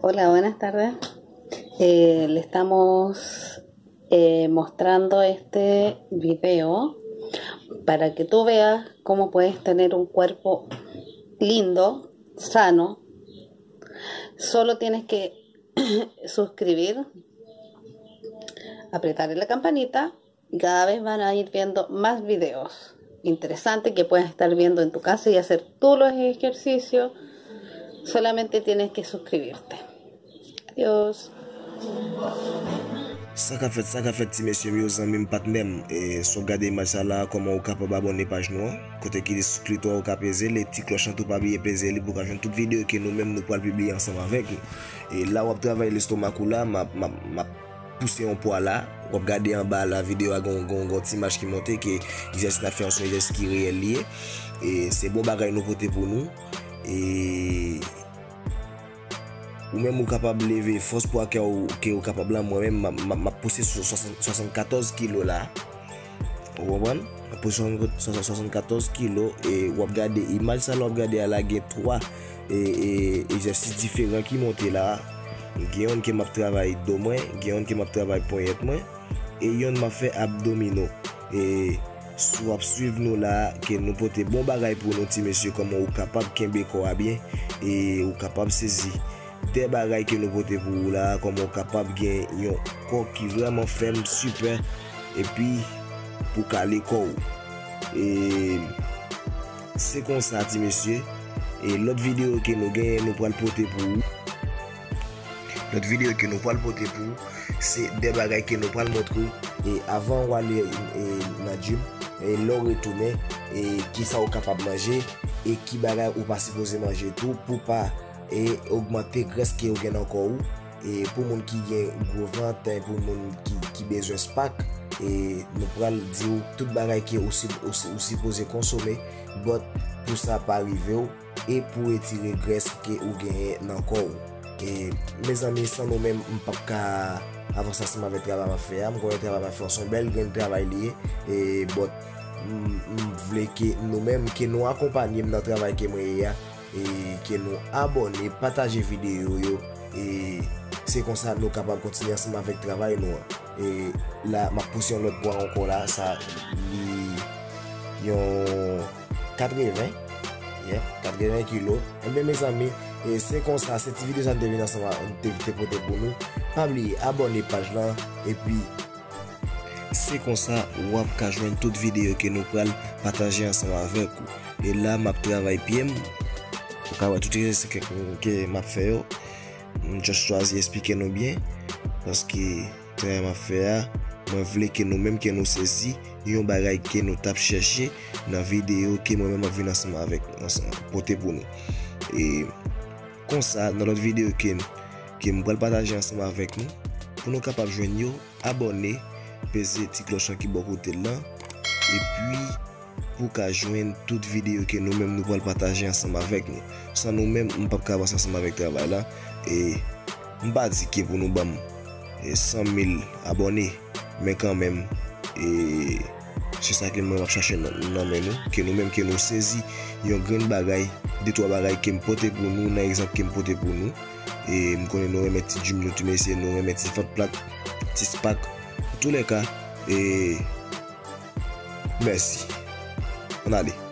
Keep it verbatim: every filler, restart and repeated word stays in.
Hola, buenas tardes. Eh, le estamos eh, mostrando este video para que tú veas cómo puedes tener un cuerpo lindo, sano. Solo tienes que suscribir, apretar la campanita y cada vez van a ir viendo más videos interesantes que puedes estar viendo en tu casa y hacer tú los ejercicios. Solamente tienes que suscribirte. Adiós. Sa k ap fèt, sa k ap fèt, ti mesye m yo, zanmi m, patnè m. E, si w ap gade imaj sa la, kòman ou kapab abòne paj nou an? Kote ki li sou klito a, ou ka peze li, ti klòch lan tou, pa bliye peze li pou w ka jwenn tout videyo ke nou menm nou pral pibliye ansanm avèk nou. E la w ap travay lestomak ou la, m ap, m ap, m ap pouse yon pwa la. W ap gade anba la videyo a, gon, gon, gon ti imaj ki monte ke egzèsis n ap fè an se yon egzèsis ki reyèl li ye. E se bon bagay nou pote pou nou. E ou menm ou kapab leve fòs pwa ke ou, ke ou kapab la. Mwen menm, m ap, m ap, m ap pouse sou swasant, swasannkatòz kilo la. Ou konprann? M ap pouse swasannkatòz kilo e w ap gade imaj sa la w ap gade a la gen twa e, e, egzèsis diferan ki monte la. Gen yonn ke m ap travay do mwen, gen yonn ke m ap travay ponyèt mwen, e yonn m ap fè abdomino. E si w ap swiv nou la, ke nou pote bon bagay pou nou ti mesye, kòman ou kapab kenbe kò a byen, e ou kapab sezi de bagay ke nou pote pou ou la, kòman ou kapab gen yon kò ki vrèman fèm, sipè, epi pou kale kò w. E se konsa ti mesye, e lòt videyo ke nou genyen nou pral pote pou ou. Lòt videyo ke nou pral pote pou ou, se de bagay ke nou pral montre w. E avan w ale e, nan gym, e lè w retounen, e kisa ou kapab manje, e ki bagay ou pa sipoze manje tou pou pa e ogmante grès ke ou gen nan kò w. E pou moun ki gen gwo vant, e pou moun ki, ki bezwen spak, e nou pral di w tout bagay ke ou, si- ou, si- ou sipoze konsome, but pou sa pa rive w, e pou retire grès ke ou genyen nan kò w. E mezanmi, san nou menm, m p ap ka avanse ansanm avèk travay m ap fè a. M konnen travay m ap fè a se yon bèl grenn travay li ye. E but m, m vle ke nou menm, ke nou akonpanye m nan travay ke mwen ye a, e ke nou abòne, pataje videyo yo, e se konsa nou kapab kontinye ansanm avèk travay nou an. E la, m ap pouse yon lòt pwa ankò la, sa li yon katreven, yeah, katreven kilo. Enben mezanmi, e se konsa, se ti videyo sa m te vin ansanm a, te, te pote pou nou. Pa bliye abòne paj lan, epi se konsa w ap ka jwenn tout videyo ke nou pral pataje ansanm avèk ou. E la, m ap travay pye m. Ou ka wè tout egzèsis ke, ke m ap fè yo. M just chwazi esplike nou byen. Paske travay m ap fè a, mwen vle ke nou menm ke nou sezi yon bagay ke nou t ap chèche nan videyo ke mwen menm m ap vin ansanm avèk, ansanm pote pou nou. E konsa, nan lòt videyo ke, ke m pral pataje ansanm avèk nou, pou nou kapab jwenn yo, abòne, peze ti klòch lan ki bò kote l lan, epi pou w ka jwenn tout videyo ke nou menm nou pral pataje ansanm avèk nou. San nou menm, m p ap ka avanse ansanm avèk travay la. E m pa di ke pou nou ban m e san mil abòne, men kanmenm, e se sa ke mwen m ap chache nan, nan men nou, ke nou menm, ke nou sezi yon grenn bagay, de twa bagay ke m pote pou nou, nan egzanp ke m pote pou nou. E m konnen nou renmen ti gym nou, ti mesye, nou renmen ti vant plat, ti spak. Antoulèka, e mèsi. Ann ale.